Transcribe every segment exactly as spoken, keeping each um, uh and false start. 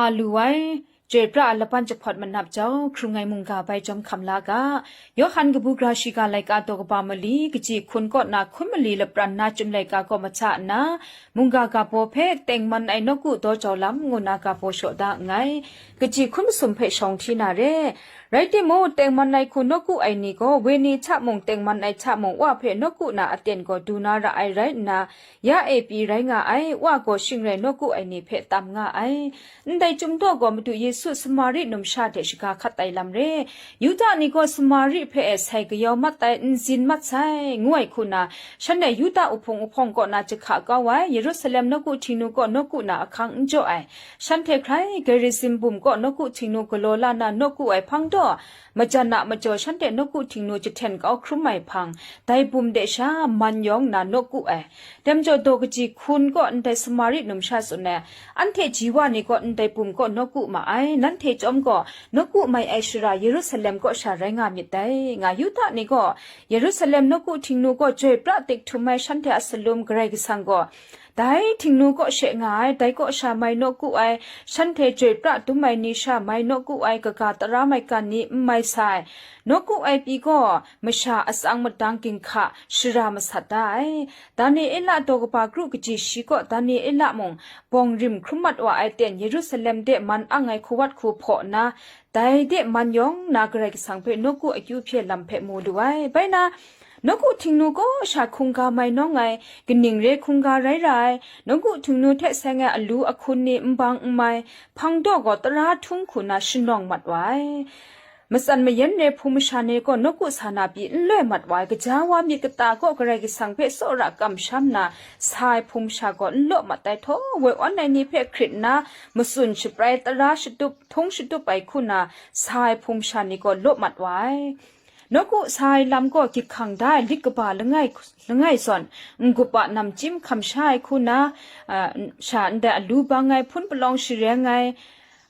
A lu ai, chyoi pra ai laban jahpawt manap jau, hkrung ai mungga bai jawm hkam la ga. Yawhan kabu gara shiga laika daw kaba mali, kaji hkun kaw na hkun mali lapran na chyum laika kaw mahta nna, mungga ga baw hpe tengman ai nawku daw jau lam ngu na ga baw shaw da nngai. Kaji hkun masum hpe shawng hti na re. Rai timung, tengman ai hku nawku ai ni gaw, wenyi hta mung, tengman ai hta mung, Wa hpe nawku na aten gaw du na ra ai rai nna, ya e pyi rai nga ai, Wa gaw shing rai nawku ai ni hpe tam nga ai. Ndai chyum daw gaw Madu Yesu Samari numsha hte shaga hkat ai lam re. Yuda ni gaw Samari hpe e sai kayau mat ai, n zin mat sai, ngu ai hku na, shanhte Yuda uhpung uhpawng kaw na jahka kau ai, Yerusalem nawku Htingnu kaw nawku na ahkang n jaw ai, shanhte hkrai Gerizim bum kaw nawku Htingnu galaw la na nawku ai hpang daw, majan a majaw shanhte nawku Htingnu jahten kau hkrum ai hpang, dai bum de sha man yawng na nawku ai. Dai majaw daw kaji hkun kaw ndai Samari numsha tsun ai, anhte ji wa ni kaw ndai bum kaw nawku ma ai, nanhte chyawm gaw nawku mai ai shara Yerusalem kaw sha rai nga myit dai, nga. Yuda ni gaw Yerusalem nawku Htingnu kaw chyoi pra tik htum ai shanhte a salum Karai Kasang gaw, dai Htingnu kaw she nga ai, dai kaw sha mai nawku ai, shanhte chyoi pra dum ai ni sha mai nawku ai, kaga tara maigan ni n mai sai, nawku ai pyi gaw, masha atsang madang ginhka shara masat da ai. Daniela daw kaba kru kaji shi kaw Daniela mung bawng rim hkrum mat wa ai ten Yerusalem de man ang ai hku wat hku hpaw nna, dai de man yawng na Karai Kasang hpe nawku akyu hpye lam hpe mu lu ai. Bai na, nawku Htingnu kaw sha hkungga mai nawng ai, kaning re hkungga rai ra ai, nawku Htingnu hte seng ai alu ahkun ni n bang n mai, hpang daw gaw tara htung hku na shanawng mat wa ai. Matsan mayan re hpung masha ni gaw nawku sa na pyi n loi mat wa ai, gaja wa myit kata kaw Karai Kasang hpe tsawra kamsham na sa ai hpung masha gaw n law mat ai, htaw woi awn ai ni hpe hkrit nna, matsun shaprai tara shatup, htung shatup ai hku na sa ai hpung masha ni gaw law mat wa ai. Nawku sa ai lam gaw gyit hkang da ai lit kaba langai, langai zawn, n-gup a namchyim hkam sha ai hku na, a, sha ndai alu bang ai, hpun palawng shareng ai,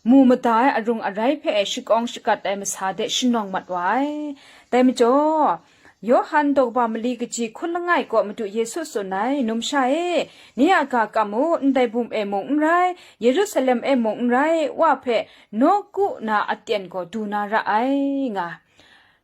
mu mada ai arung arai hpe e shakawng shakat ai masa de shanawng mat wa ai. Dai majaw, Yawhan daw kaba mali kaji hkun langai kaw Madu Yesu tsun ai, Numsha e, ni a ga kam u, ndai bum e mung n rai, Yerusalem e mung n rai, Wa hpe nawku na aten gaw du na ra ai, nga.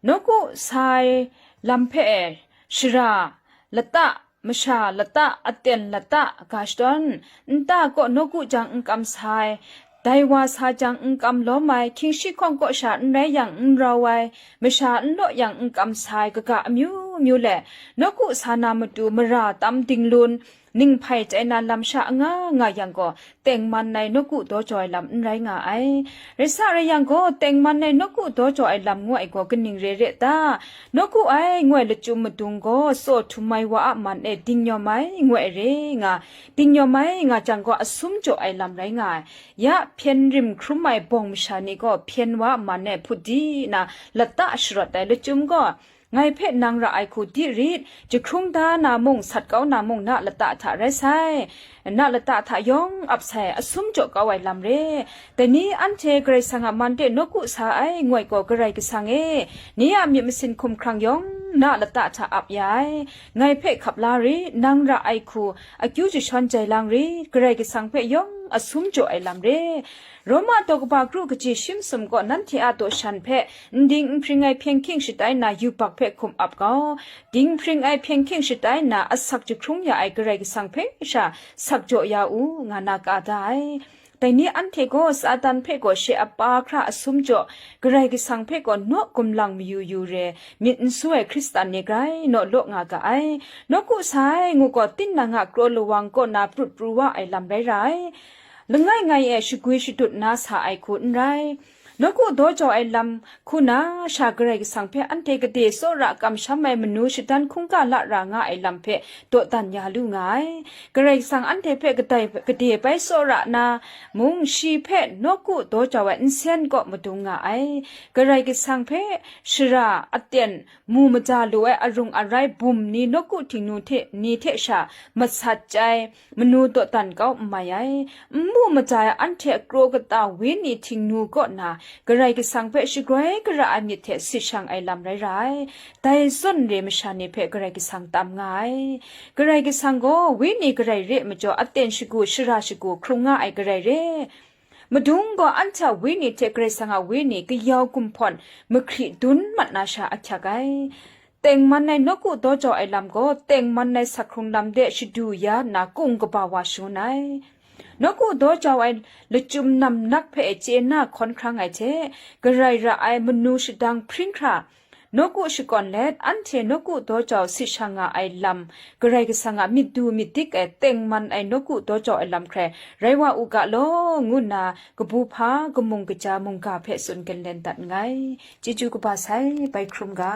Nawku sa ai lam hpe e, shara, lata, masha lata, aten lata, ga shadawn, nta kaw nawku jang n kam sa ai, dai wa sa jang n kam lawm ai, hkying shi hkawng kaw sha n rai yang n rau ai, masha n law yang n kam sa ai, kaga amyu myu le, nawku sa na matu mara tam dinglun, ning hpai chye na lam sha anga nga yang gaw, tengman ai nawku daw jaw ai lam n rai nga ai. Rai sa rai yang gaw, tengman ai nawku daw jaw ai lam ngu ai gaw kaning re re ta? Nawku ai ngu ai lachyum madung gaw tsaw htum ai wa a man e dingnyawm ai ngu ai re nga, dingnyawm ai nga jang gaw asum jaw ai lam rai nga ai. Ya hpyen rim hkrum ai bawng masha ni gaw hpyen wa a man e hput di nna lata sharawt ai lachyum gaw, ngai hpe nang ra ai hku di rit, jahkrung da na mung, sat kau na mung, na lata hta rai sai, na lata hta yawng ap sai, asum jaw kau ai lam re. Dai ni anhte Karai Kasang a man de nawku sa ai, ngu ai gaw, Karai Kasang e, ni a myit masin hkumhkrang yawng na lata hta ap ya ai. Ngai hpe hkap la rit, nang ra ai hku, akyu jashawn jai lang rit, Karai Kasang hpe yawng asum jaw ai lam re. Roma daw kaba kru kaji shi masum gaw nanhte a daw shan hpe, n ding n hpring ai hpyen hkying shatai nna yubak hpe hkum ap gau. Ding hpring ai hpyen hkying shatai nna asak jahkrung ya ai Karai Kasang hpe sha sak jaw ya u, nga na ka da ai. Dai ni anhte gaw Satan hpe gaw shi a pa hkra asum jaw, Karai Kasang hpe gaw naw gumlang mayu yu re, myit n su ai Hkristan ni grai naw law nga ga ai. Nawku sa ai ngu gaw, tinang a kraw lawang kaw na prut pru wa ai lam rai ra ai. Langai ngai e shagwi shadut na sa ai hku n rai. Nawku daw jaw ai lam hku na sha Karai Kasang hpe anhte gade tsawra kamsham ai manu shadan hkungga lara nga ai lam hpe dawdan ya lu nga ai. Karai Kasang anhte hpe kadai, gade bai tsawra na mung, shi hpe nawku daw jaw ai nsen kaw madung nga ai. Karai Kasang hpe shara, aten, mu maja lu ai arung arai bum ni nawku htingnu hte, ni hte sha masat chyai, manu dawdan kau n mai ai. N mu maja ai anhte kraw kata wenyi htingnu kaw na, Karai Kasang hpe shagroi gara ai myit hte sit shang ai lam rai ra ai. Dai zawn re masha ni hpe Karai Kasang tam nga ai. Karai Kasang gaw wenyi garai re ai majaw, aten shagu, shara shagu hkrung nga ai garai re. Madung gaw anhte a wenyi hte Karai Kasang a wenyi kayau gumhpawn mahkri dun mat na sha ahkyak ai. Tengman ai nawku daw jau ai lam gaw, tengman ai sakhkrung lam de shadu ya nna kung kaba wa shangun ai. Nawku daw jau ai lachyum namnak hpe chye na hkawn hkrang ai hte, garai ra ai manu shadang hpring hkra, nawku shakawn let, anhte nawku daw jau sit sha nga ai lam, Karai Kasang a myit du myit dik ai tengman ai nawku daw jau ai lam hkrai rai wa u ga law, ngu nna kabu hpa, kamung kaja mungga hpe tsun ginlen dat nngai. Chyeju kaba sai, bai hkrum ga.